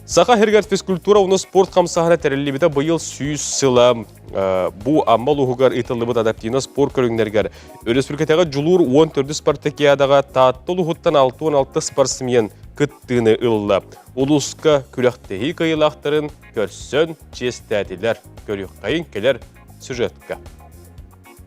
Саха сиригэр физкультура уонна спорт хамсааһына тэриллибитэ быйыл 100 сыла. Бу Амма улууһугар ыытыллыбыт адаптивнай спорт көрүҥнэригэр өрөспүүбүлүкэтээҕи Дьулуур 14 спартакиадаҕа Таатта улууһуттан 66 спортсмен кыттыыны ылла. Улууска күрэхтэһии кыайыылаахтарын көрсөн чиэстээтилэр. Көрүөххэйин кэлэр сюжетка.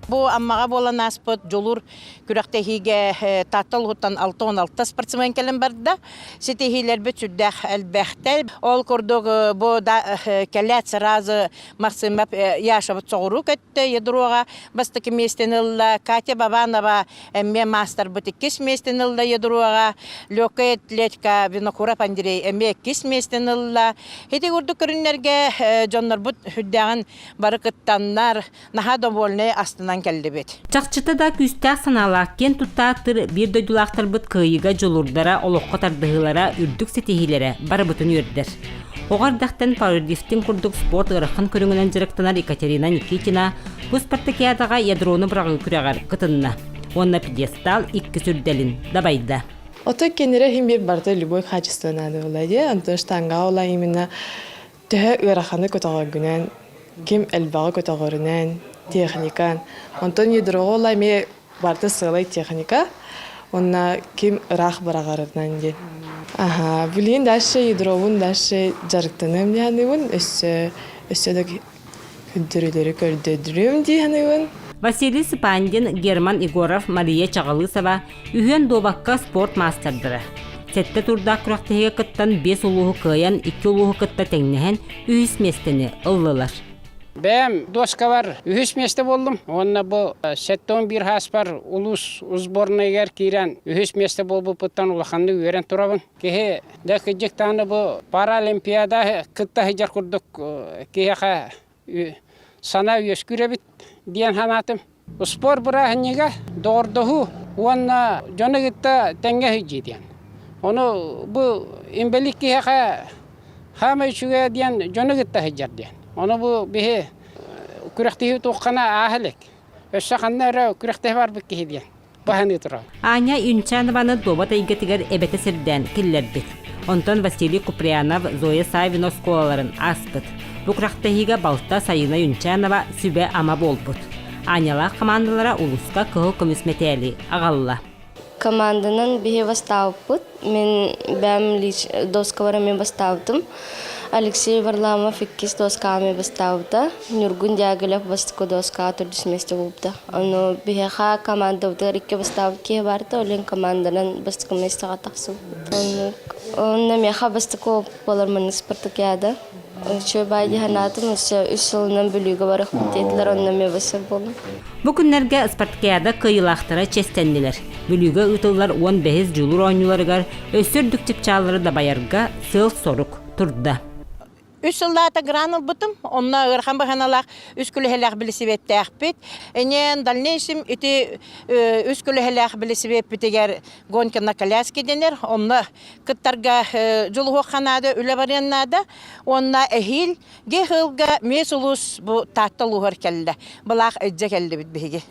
Бу Аммаҕа буолан ааспыт Дьулуур күрэхтэһиигэ Таатта улууһуттан 66 спортсмен кэлэн барда. Ситиһиилэрбит сүрдээх элбэхтэр. Ол курдук бу да кэлээт сразу Максимов Яшабыт соҕуруу көттө ядроҕа бастакы миэстэни ылла. Катя Бабанова эмиэ маастарбыт иккис миэстэни ылла ядроҕа. Легкая атлетика Винокуров Андрей эмиэ иккис миэстэни ылла. Ити курдук көрүҥнэргэ дьоннорбут сүрдээҕин бары кыттаннар, наһаа довольнай астынан кэллибит. Чахчыта да күүстээх санаалаах киэн туттааттыр биир дойдулаахтарбыт кыайыыга дьулуурдара, олоххо тардыһыылара, үрдүк ситиһиилэрэ барыбытын үөрдэр. Оҕо эрдэхтэн пауэрлифтинг курдук спорт ыарахан көрүҥүнэн дьарыктанар Екатерина Никитина бу спартакиадаҕа ядрону быраҕыы күрэҕэр кытынна уонна пьедестал иккис үрдэлин дабайда. Ото кенере хим бир барыта любой качество надо было, де, антон штанга ола именно Төһө ыараханы көтөҕөргүнэн, ким элбэҕи көтөҕөрүнэн, техника. Онтон ядроҕа ыла эмиэ барыта сыалай техника уонна ким ыраах быраҕарынан диэн. Аха, билигин дальше ядробун дальше дьарыктаныам дии саныыбын, өссө өссө да көрдөрүүлэри көрдөрдүрүөм дии саныыбын. Василий Сыпандин, Герман Егоров, Мария Чаҕылысова үһүөн дуобакка спорт маастардара. Сэттэ турдаах күрэхтэһиигэ кыттан биэс улууһу кыайан, икки улууһу кытта тэҥнэһэн үһүс миэстэни ыллылар. Бэйэм дуоскабар үһүс миэстэ буоллум. Уонна бу 71 хааспар улуус сборнайыгар киирэн үһүс миэстэ буолбуппуттан улаханнык үөрэн турабын. Киһи дьэ кырдьык даҕаны бу паралимпиада кытта сылдьар курдук киһиэхэ санаа үөскүүр эбит диэн санаатым. Спорт бырааһынньыга доҕордоһуу уонна дьону кытта тэҥҥэ сылдьыы диэн. Ону бу инбэлиит киһиэхэ хаамай үчүгэйэ диэн дьону кытта сылдьар диэн. Ону бу биһи күрэхтэһии туоххана ааһа илик. Өссө ханна эрэ күрэхтэһэ барбыт киһи диэн баһаныы турар. Аня Юнчанованы дуобат эйгэтигэр эбэтэ сирдээн киллэрбит. Онтон Василий Куприянов Зоя Савина оскуолаларын ааспыт. Бу күрэхтэһиигэ балта Сайына Юнчанова сүбэ-ама буолбут. Анялаах хамаандалара улууска кыһыл көмүс мэтээли аҕалла. Команданан биһи бастаабыппыт. Мин бэйэм лич доскабар эмиэ бастаабытым. Алексей Варламов иккис доскаҕа эмиэ бастаабыта. Ньургун Дягилев бастакы доскаҕа төрдүс миэстэ буолбута. Ону биһиэхэ командабытыгар икки бастаабыт киһи баарта, ол иһин команданан бастакы миэстэҕэ тахсыбыппыт. Оннук. Онно миэхэ бастакы опыт буолар маннык спартакиада. Үчүгэй баай дии санаатым, өссө үс сылынан Бүлүүгэ барыахпыт диэтилэр, онно эмиэ бассар буоллум. Бу күннэргэ спартакиада кыайыылаахтара чиэстэннилэр. Бүлүүгэ ыытыллар 15 дьулуур оонньууларыгар өссө үрдүк чыпчааллары дабайарга сыал-сорук турда. Үс сыллаата гран ылбытым. Онно ыарахан быһаналаах үс күлэһэлээх билисибиэттээхпит. Энен дальнейшем ити үс күлэһэлээх билисибиэппитигэр гонка на коляске дэнэр. Онно кыттарга дьулуһуохха наада, үлэ барыан наада. Уонна эһиил ге сылга миэс улуус бу Таатта улууһугар кэллэ. Былаах илдьэ кэллибит биһиги.